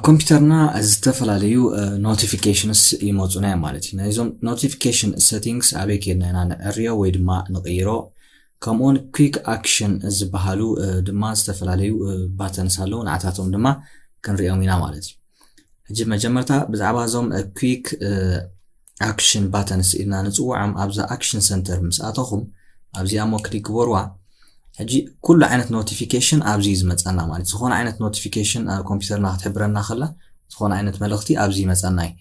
ኮምፒውተርና ዝተፈላለዩ notifications ይመፁና እዮም ማለት እዩ። ናይዞም notification settings ኣበይ ከድና ኢና ንዕርዮ ወይ ድማ ንቕይሮ? ከምኡውን quick action ዝበሃሉ ድማ ዝተፈላለዩ buttons ኣለዉ፣ ንዓታቶም ድማ ክንሪኦም ኢና ማለት እዩ። ሕጂ መጀመርታ ብዛዕባ እዞም quick action buttons ኢልና ንፅውዖም ኣብዛ action center ምስ ኣተኹም ኣብዚኣ ሞ ክሊክ ግበርዋ። ሕጂ ኩሉ ዓይነት notification ኣብዚ እዩ ዝመፀና ማለት፣ ዝኾነ ዓይነት notification ኣብ ኮምፒውተርና ክትሕብረና ከላ ዝኾነ ዓይነት መልእኽቲ ኣብዚ ይመፀና እዩ።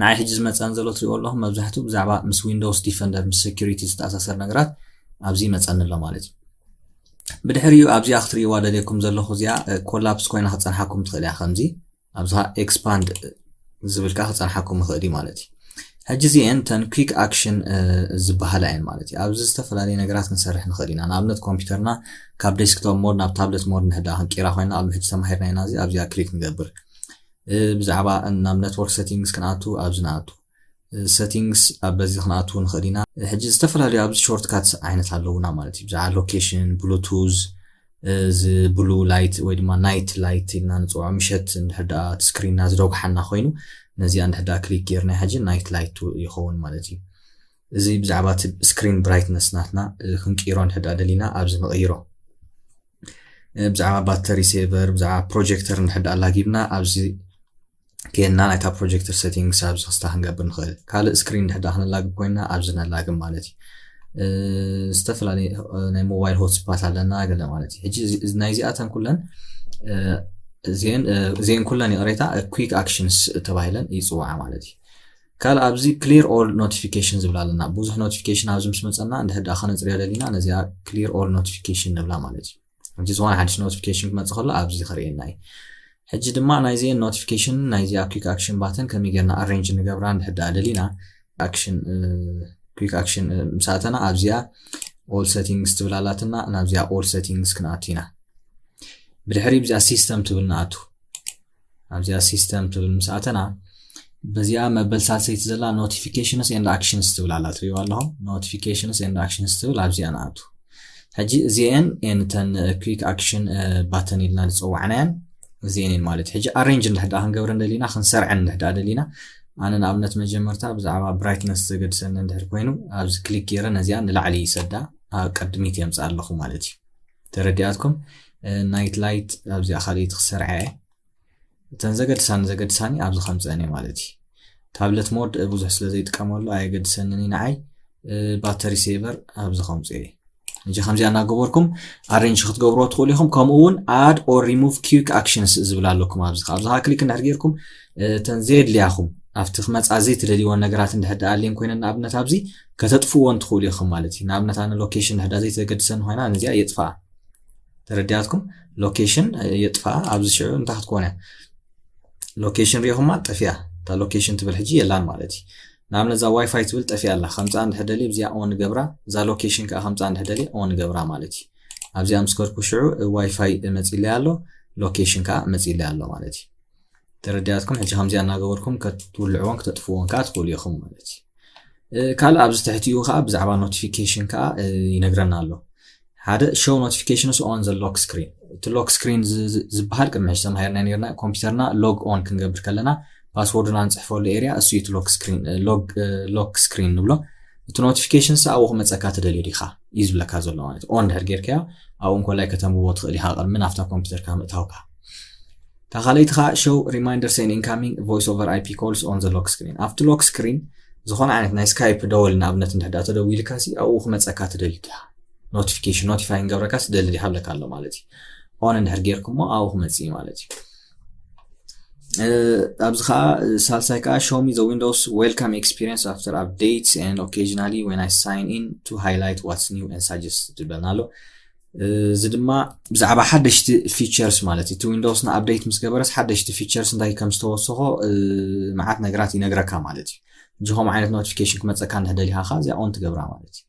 ንዓይ ሕጂ ዝመፀን ዘሎ ትሪእዎ ኣለኹም መብዛሕትኡ ብዛዕባ ምስ Windows Defender ምስ security ዝተኣሳሰር ነገራት ኣብዚ ይመፀኒ ኣሎ ማለት እዩ። ብድሕሪኡ ኣብዚኣ ክትሪእዋ ደልየኩም ዘለኹ እዚኣ collapse ኮይና ክፀንሓኩም ትኽእል እያ። ከምዚ ኣብዛ expand ዝብል ከዓ ክፀንሓኩም ይኽእል እዩ ማለት እዩ። ሕጂ እዚአን ተን quick action ዝበሃላ እየን ማለት እዩ። ኣብዚ ዝተፈላለዩ ነገራት ክንሰርሕ ንኽእል ኢና። ንኣብነት ኮምፒውተርና ካብ desktop mode ናብ tablet mode ንሕዳ ክንቂራ ኮይና ኣብ ሕጂ ተማሂርና ኢና። እዚ ኣብዚኣ ክሊክ ንገብር። ብዛዕባ ናብ network settings ክንኣቱ ኣብዚ ንኣቱ። Settings ኣብ በዚ ክንኣቱ ንኽእል ኢና። ሕጂ ዝተፈላለዩ ኣብዚ shortcut ዓይነት ኣለውና ማለት እዩ። ብዛዕባ location፣ Bluetooth፣ እዚ blue light ወይ ድማ night light ኢልና ንፅውዖ፣ ምሸት እንድሕር ደኣ እቲ screenና ዝደጉሓና ኮይኑ ነዚኣ እንድሕር ደኣ ክሊክ ጌርና ሕጂ night light ይኸውን ማለት እዩ። እዚ ብዛዕባ እቲ screen brightness ናትና ክንቅይሮ እንድሕር ደኣ ደሊና ኣብዚ ንቕይሮ። ብዛዕባ battery saver፣ ብዛዕባ projector እንድሕር ደኣ ኣላጊብና ኣብዚ ከየና ናይታ projector settings ኣብዚ ክስታ ክንገብር ንኽእል። ካልእ screen እንድሕር ደኣ ክነላግብ ኮይና ኣብዚ ነላግብ ማለት እዩ። ዝተፈላለዩ ናይ mobile hotspot ኣለና ገለ ማለት እዩ። ሕጂ ናይዚኣተን ኩለን እዚአን ኩለን ይቕሬታ quick actions ተባሂለን ይፅዋዓ ማለት እዩ። ካልእ ኣብዚ clear all notification ዝብላ ኣለና። ብዙሕ notification ኣብዚ ምስ መፀና እንድሕር ደኣ ከነፅርያ ደሊና ነዚኣ clear all notification ንብላ ማለት እዩ። ሕጂ ዝኾነ ሓድሽ notification ክመፅእ ከሎ ኣብዚ ከርእየና እዩ። ሕጂ ድማ ናይዚአን notification ናይዚኣ quick action button ከመይ ጌርና arrange ንገብራ እንድሕር ደኣ ደሊና action quick action ምስ ኣተና ኣብዚኣ all settings ትብል ኣላትና፣ ናብዚኣ all settings ክንኣቱ ኢና። ብድሕሪ ብዚኣ system ትብል ንኣቱ። ኣብዚኣ system ትብል ምስ ኣተና በዚኣ መበል ሳልሰይቲ ዘላ notifications and actions ትብል ኣላ ትሪእዋ ኣለኹም። Notifications and actions ትብል ኣብዚኣ ንኣቱ። ሕጂ እዚአን እየን እተን quick action button ኢልና ዝፀዋዕናየን እዚአን እየን ማለት እዩ። ሕጂ arrange እንድሕር ደኣ ክንገብረን ደሊና ክንሰርዐን እንድሕር ደኣ ደሊና ኣነ ንኣብነት መጀመርታ ብዛዕባ brightness ዘገድሰኒ እንድሕር ኮይኑ ኣብዚ ክሊክ ገይረ ነዚኣ ንላዕሊ ይሰዳ ኣብ ቅድሚት የምፅኣ ኣለኹ ማለት እዩ። ተረዲኣትኩም? Night light ኣብዚኣ ካልኣይቲ ክሰርዐ እየ። እተን ዘገድሳኒ ዘገድሳኒ ኣብዚ ከምፀአን እየ ማለት እዩ። Tablet mode ብዙሕ ስለ ዘይጥቀመሉ ኣየገድሰንን እዩ ንዓይ። Battery saver ኣብዚ ከምፅኦ እየ። ሕጂ ከምዚኣ እናገበርኩም arrange ክትገብርዎ ትኽእሉ ኢኹም። ከምኡ እውን add or remove quick actions ዝብል ኣለኩም ኣብዚ ኣብዚ click እንድሕር ጌርኩም እተን ዘየድልያኹም ኣብቲ ክመፃ ዘይትደልይዎን ነገራት እንድሕር ደኣ ኣልየን ኮይነን ንኣብነት ኣብዚ ከተጥፍዎን ትኽእሉ ኢኹም ማለት እዩ። ንኣብነት ኣነ location እንድሕር ዘይተገድሰኒ ኮይና ነዚኣ የጥፍኣ። ተረዲኣትኩም? Location የጥፍኣ። ኣብዚ ሽዑ እንታይ ክትኮነ location ሪኢኹማ ጠፊኣ። እታ location ትብል ሕጂ የላን ማለት እዩ። ንኣብነት እዛ ዋይፋይ ትብል ጠፊኣ ኣላ። ከምፃ እንድሕር ደልየ እዚኣ on ገብራ፣ እዛ location ከዓ ከምፃ እንድሕር ደልየ on ገብራ ማለት እዩ። ኣብዚኣ ምስ ከድኩ ሽዑ ዋይፋይ መፂለይ ኣሎ፣ location ከዓ መፂለይ ኣሎ ማለት እዩ። ተረዲኣትኩም? ሕጂ ከምዚኣ እናገበርኩም ከትውልዕዎን ክተጥፍዎን ከዓ ትኽእሉ ኢኹም ማለት እዩ። ካልእ ኣብዚ ትሕቲኡ ከዓ ብዛዕባ notification ከዓ ይነግረና ኣሎ። ሓደ show notifications on the lock screen። እቲ lock screen ዝበሃል ቅድሚ ሕጂ ተማሂርና ነርና። ኮምፒውተርና log on ክንገብር ከለና passwordና ንፅሕፈሉ area እሱ እዩ እቲ lock screen፣ lock screen ንብሎ። እቲ notification ሳ ኣብኡ ክመፀካ ትደልዮ ዲኻ እዩ ዝብለካ ዘሎ ማለት እዩ። On ድሕር ጌርካዮ ኣብኡ እንኮላይ ከተንብቦ ትኽእል ኢኻ ቅድሚ ናብታ ኮምፒውተርካ ምእታውካ። እታ ካልኣይቲ ከዓ show reminders and incoming voice over I P calls on the lock screen። ኣብቲ lock screen ዝኾነ ዓይነት ናይ Skype ደወል ንኣብነት እንድሕር ደኣ ተደዊልካ ሲ ኣብኡ ክመፀካ ትደሊ ዲኻ? Notification notify ንገብረካ ስደሊ ዲኻ ብለካ ኣሎ ማለት እዩ። On እንድሕር ጌርኩሞ ኣብኡ ክመፅእ እዩ ማለት እዩ። ኣብዚ ከዓ ሳልሳይ ከዓ show me the Windows welcome experience after updates and occasionally when I sign in to highlight what's new and suggest ትብለና ኣሎ። እዚ ድማ ብዛዕባ ሓደሽቲ features ማለት እዩ። እቲ Windows ና update ምስ ገበረስ ሓደሽቲ features እንታይ ከም ዝተወሰኾ መዓት ነገራት ይነግረካ ማለት እዩ። ሕጂ ከምኡ ዓይነት notification ክመፀካ እንድሕር ደሊኻ ከዓ እዚኣ on ትገብራ ማለት እዩ።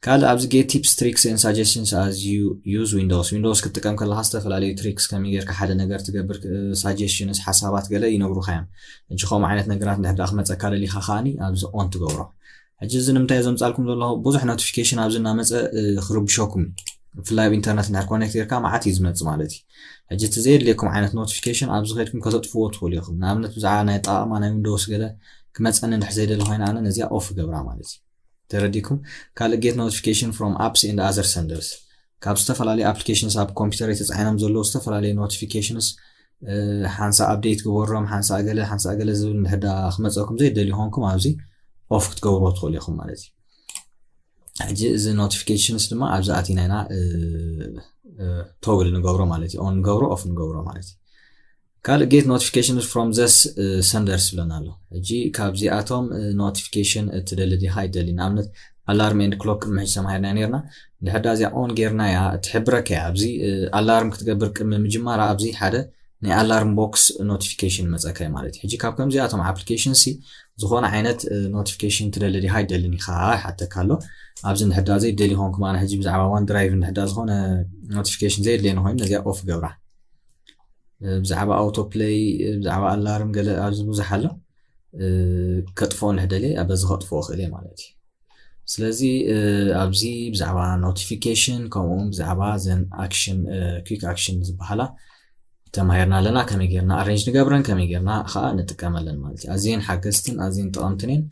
ካልእ ኣብዚ get tips, tricks and suggestions as you use Windows። Windows ክትጥቀም ከለኻ ዝተፈላለዩ tricks ከመይ ጌርካ ሓደ ነገር ትገብር suggestions ሓሳባት ገለ ይነግሩኻ እዮም። ሕጂ ከምኡ ዓይነት ነገራት እንድሕር ደኣ ክመፀካ ደሊኻ ከዓኒ ኣብዚ on ትገብሮ። ሕጂ እዚ ንምንታይ ዘምፃልኩም ዘለኹ ብዙሕ notification ኣብዚ እናመፀ ክርብሸኩም እዩ። ብፍላይ ኣብ ኢንተርነት እንድሕር ኮኔክት ጌርካ መዓት እዩ ዝመጽእ ማለት እዩ። ሕጂ እቲ ዘየድልየኩም ዓይነት ኖቲፊኬሽን ኣብዚ ከድኩም ከተጥፍዎ ትኽእሉ ኢኹም። ንኣብነት ብዛዕባ ናይ ኣጠቓቕማ ናይ ዊንዶውስ ገለ ክመጸኒ እንድሕር ዘይደሊ ኮይነ ኣነ ነዚኣ ኦፍ ገብራ ማለት እዩ። ተረዲኩም? ካልእ get notification from apps and other senders፣ ካብ ዝተፈላለዩ ኣፕሊኬሽንስ ኣብ ኮምፒውተር ተጻዒኖም ዘለዉ ዝተፈላለዩ ኖቲፊኬሽንስ፣ ሓንሳ ኣፕዴት ግበሮም፣ ሓንሳ ገለ ሓንሳ ገለ ዝብል እንድሕር ክመጸኩም ዘይደሊ ይኾንኩም ኣብዚ ኦፍ ክትገብርዎ ትኽእሉ ኢኹም ማለት እዩ። ሕጂ እዚ ኖቲፊኬሽንስ ድማ ኣብዚ ኣቲና ኢና ቶግል ንገብሮ ማለት እዩ። ኦን ንገብሮ ኦፍ ንገብሮ ማለት እዩ። ካልእ get notifications from these senders ዝብለና ኣሎ። ሕጂ ካብዚኣቶም ኖቲፊኬሽን እትደሊ ዲኻ ኣይደሊ? ንኣብነት ኣላርም ኤንድ ክሎክ ቅድሚ ሕጂ ተማሂርና ነርና። እንድሕር እዚኣ ኦን ጌርናያ ትሕብረካ እያ። ኣብዚ ኣላርም ክትገብር ቅድሚ ምጅማራ ኣብዚ ሓደ ናይ ኣላርም ቦክስ ኖቲፊኬሽን መጸካ እዩ ማለት እዩ። ሕጂ ካብ ከምዚኣቶም ኣፕሊኬሽን ሲ ዝኾነ ዓይነት ኖቲፊኬሽን ትደሊ ዲኻ ኣይደልን ኢኻ ይሓተካ ኣሎ። ኣብዚ እንድሕር ዘይደሊ ኾንኩም ኣነ ሕጂ ብዛዕባ ዋን ድራይቭ እንድሕር ዝኾነ ኖቲፊኬሽን ዘይድልየኒ ኮይኑ ነዚኣ ኦፍ ገብራ። ብዛዕባ ኣውቶ ፕለይ፣ ብዛዕባ ኣላርም ገለ ኣብዚ ብዙሕ ኣሎ። ከጥፍኦ እንድሕር ደልየ በዚ ከጥፍኦ እኽእል እየ ማለት እዩ። ስለዚ ኣብዚ ብዛዕባ ኖቲፊኬሽን ከምኡ እውን ብዛዕባ ዘን ኣክሽን፣ ኩክ ኣክሽን ዝበሃላ ተማሂርና ኣለና። ከመይ ጌርና ኣሬንጅ ንገብረን ከመይ ጌርና ከዓ ንጥቀመለን ማለት እዩ። ኣዝየን ሓገዝትን ኣዝየን ጠቐምትን እየን።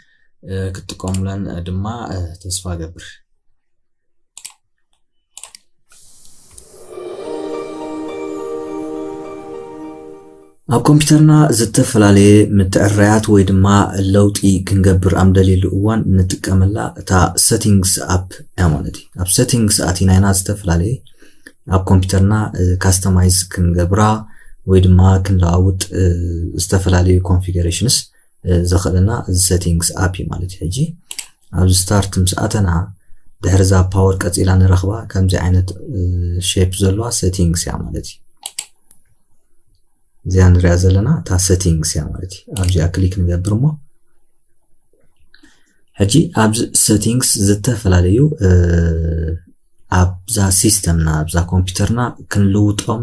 ክትጥቀሙለን ድማ ተስፋ ገብር። ኣብ ኮምፒውተርና ዝተፈላለየ ምትዕራያት ወይ ድማ ለውጢ ክንገብር ኣብ ደልየሉ እዋን እንጥቀመላ እታ ሰቲንግስ ኣፕ እያ ማለት እዩ። ኣብ ሰቲንግስ ኣቲና ኢና ዝተፈላለየ ኣብ ኮምፒውተርና ካስተማይዝ ክንገብራ ወይ ድማ ክንለዋውጥ ዝተፈላለዩ ኮንፊገሬሽንስ ዘኽእለና እዚ ሰቲንግስ ኣፕ እዩ ማለት እዩ። ሕጂ ኣብዚ ስታርት ምስ ኣተና ድሕሪ እዛ ፓወር ቀፂላ ንረኽባ ከምዚ ዓይነት ሼፕ ዘለዋ ሰቲንግስ እያ ማለት እዩ። እዚኣ ንሪኣ ዘለና እታ ሰቲንግስ እያ ማለት እዩ። ኣብዚኣ ክሊክ ንገብር እሞ ሕጂ ኣብዚ ሰቲንግስ ዝተፈላለዩ ኣብዛ ሲስተምና ኣብዛ ኮምፒውተርና ክንልውጦም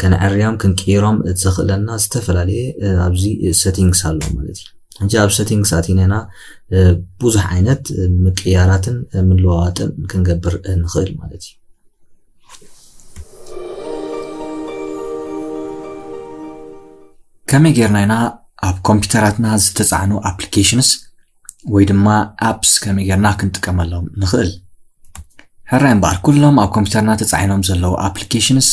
ከነዕርዮም ክንቅይሮም ዘኽእለና ዝተፈላለየ ኣብዚ ሰቲንግስ ኣሎ ማለት እዩ። ሕጂ ኣብ ሰቲንግስ ኣቲና ኢና ብዙሕ ዓይነት ምቅያራትን ምልዋዋጥን ክንገብር ንኽእል ማለት እዩ። ከመይ ጌርና ኢና ኣብ ኮምፒውተራትና ዝተጻዕኑ ኣፕሊኬሽንስ ወይ ድማ ኣፕስ ከመይ ጌርና ክንጥቀመሎም ንኽእል? ሕራይ እምበኣር ኩሎም ኣብ ኮምፒውተርና ተጻዒኖም ዘለዉ ኣፕሊኬሽንስ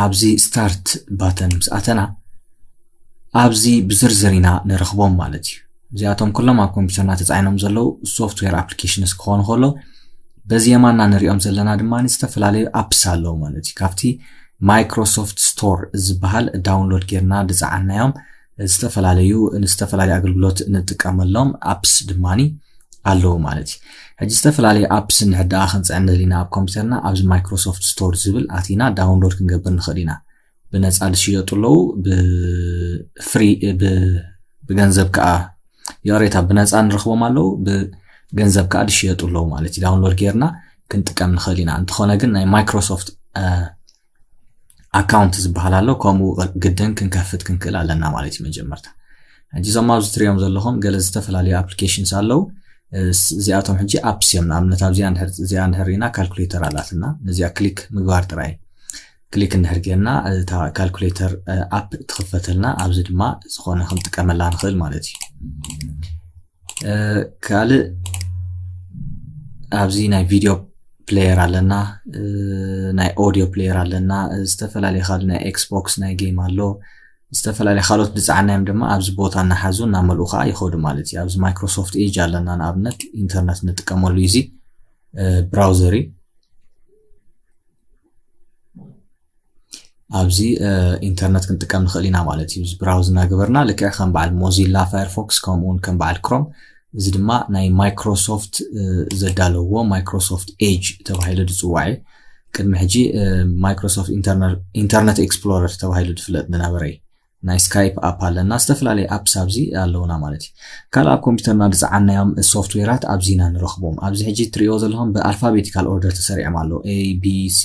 ኣብዚ ስታርት ባተን ምስ ኣተና ኣብዚ ብዝርዝር ኢና ንረኽቦም ማለት እዩ። እዚኣቶም ኩሎም ኣብ ኮምፒውተርና ተጻዒኖም ዘለዉ ሶፍትዌር ኣፕሊኬሽንስ ክኾኑ ከሎ በዚ የማና ንሪኦም ዘለና ድማ ዝተፈላለዩ ኣፕስ ኣለዉ ማለት እዩ። ካብቲ ማይክሮሶፍት ስቶር ዝበሃል ዳውንሎድ ጌርና ዝጸዓናዮም ዝተፈላለዩ ንዝተፈላለዩ ኣገልግሎት እንጥቀመሎም ኣፕስ ድማ ኣለዉ ማለት እዩ። ሕጂ ዝተፈላለዩ ኣፕስ እንድሕር ደኣ ክንጽዕን ደሊና ኣብ ኮምፒውተርና ኣብዚ ማይክሮሶፍት ስቶር ዝብል ኣቲና ዳውንሎድ ክንገብር ንኽእል ኢና። ብነጻ ዝሽየጡ ኣለዉ፣ ብፍሪ ብገንዘብ ከዓ ይቕሬታ ብነፃ ንረኽቦም ኣለዉ፣ ብገንዘብ ከዓ ዝሽየጡ ኣለዉ ማለት እዩ። ዳውንሎድ ጌርና ክንጥቀም ንኽእል ኢና። እንተኾነ ግን ናይ ማይክሮሶፍት ኣካውንት ዝበሃል ኣሎ፣ ከምኡ ግድን ክንከፍት ክንክእል ኣለና ማለት እዩ። መጀመርታ ሕጂ እዞም ኣብዚ ትሪኦም ዘለኹም ገለ ዝተፈላለዩ ኣፕሊኬሽንስ ኣለዉ። እዚኣቶም ሕጂ ኣፕስ እዮም። ንኣብነት ኣብዚኣ እዚኣ እንድሕር ሪና ካልኩሌተር ኣላትና፣ ነዚኣ ክሊክ ምግባር ጥራይ። ክሊክ እንድሕር ጌርና እታ ካልኩሌተር ኣፕ ትኽፈተልና፣ ኣብዚ ድማ ዝኾነ ክንጥቀመላ ንኽእል ማለት እዩ። ካልእ ኣብዚ ናይ ቪድዮ ፕሌየር ኣለና፣ ናይ ኦዲዮ ፕሌየር ኣለና፣ ዝተፈላለዩ ካልእ ናይ ኤክስቦክስ ናይ ጌም ኣሎ፣ ዝተፈላለዩ ካልኦት ዝፀዓናዮም ድማ ኣብዚ ቦታ እናሓዙ እናመልኡ ከዓ ይኸዱ ማለት እዩ። ኣብዚ ማይክሮሶፍት ኤጅ ኣለና፣ ንኣብነት ኢንተርነት ንጥቀመሉ እዩ። እዚ ብራውዘር እዩ። ኣብዚ ኢንተርነት ክንጥቀም ንኽእል ኢና ማለት እዩ። እዚ ብራውዝ እናገበርና ልክዕ ከም በዓል ሞዚላ ፋየርፎክስ ከምኡውን ከም በዓል ክሮም፣ እዚ ድማ ናይ ማይክሮሶፍት ዘዳለዎ ማይክሮሶፍት ኤጅ ተባሂሉ ዝፅዋዕ እዩ። ቅድሚ ሕጂ ማይክሮሶፍት ኢንተርነት ኤክስፕሎረር ተባሂሉ ዝፍለጥ ዝነበረ እዩ። ናይ ስካይፕ ኣፕ ኣለና፣ ዝተፈላለዩ ኣፕስ ኣብዚ ኣለውና ማለት እዩ። ካልእ ኣብ ኮምፒውተርና ዝፀዓናዮም ሶፍትዌራት ኣብዚ ኢና ንረኽቦም። ኣብዚ ሕጂ እትሪእዎ ዘለኹም ብኣልፋቤቲካል ኦርደር ተሰሪዖም ኣለዉ። ኤ ቢ ሲ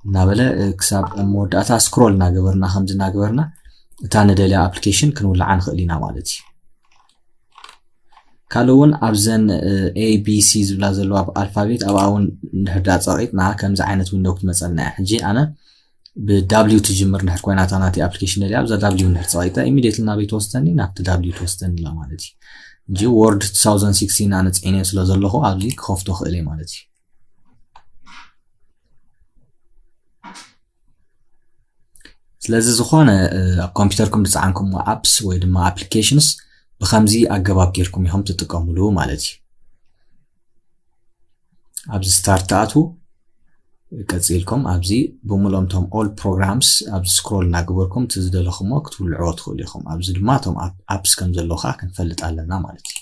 እናበለ ክሳብ መወዳእታ ስክሮል እናገበርና ከምዚ እናገበርና እታ ንደልያ ኣፕሊኬሽን ክንውልዓ ንኽእል ኢና ማለት እዩ። ካልእ እውን ኣብዘን A B C ዝብላ ዘለዋ ኣልፋቤት ኣብኣ እውን እንድሕር ዳ ፀቒጥና ከምዚ ዓይነት ዊንዶው ክትመፀልና እያ። ሕጂ ኣነ ብ W ትጅምር እንድሕር ኮይና እታ ናተይ ኣፕሊኬሽን ደልያ ኣብዛ W እንድሕር ፀቒጠ immediately ናበይ ትወስደኒ? ናብቲ W ትወስደኒ ኣላ ማለት እዩ። ሕጂ ወርድ two thousand sixteen ኣነ ፅዒነ ስለ ዘለኹ ኣብዚ ክኸፍቶ ክእል እየ ማለት እዩ። ስለዚ ዝኾነ ኣብ ኮምፒውተርኩም ዝፀዓንኩምዎ ኣፕስ ወይ ድማ ኣፕሊኬሽንስ ብከምዚ ኣገባብ ጌርኩም ኢኹም ትጥቀምሉ ማለት እዩ። ኣብዚ ስታርት ትኣትዉ፣ ቀፂልኩም ኣብዚ ብምልኦም ቶም all programs ኣብዚ ስክሮል እናገበርኩም እቲ ዝደለኹምዎ ክትውልዕዎ ትኽእሉ ኢኹም። ኣብዚ ድማ ቶም ኣፕስ ከም ዘለዉ ከዓ ክንፈልጥ ኣለና ማለት እዩ።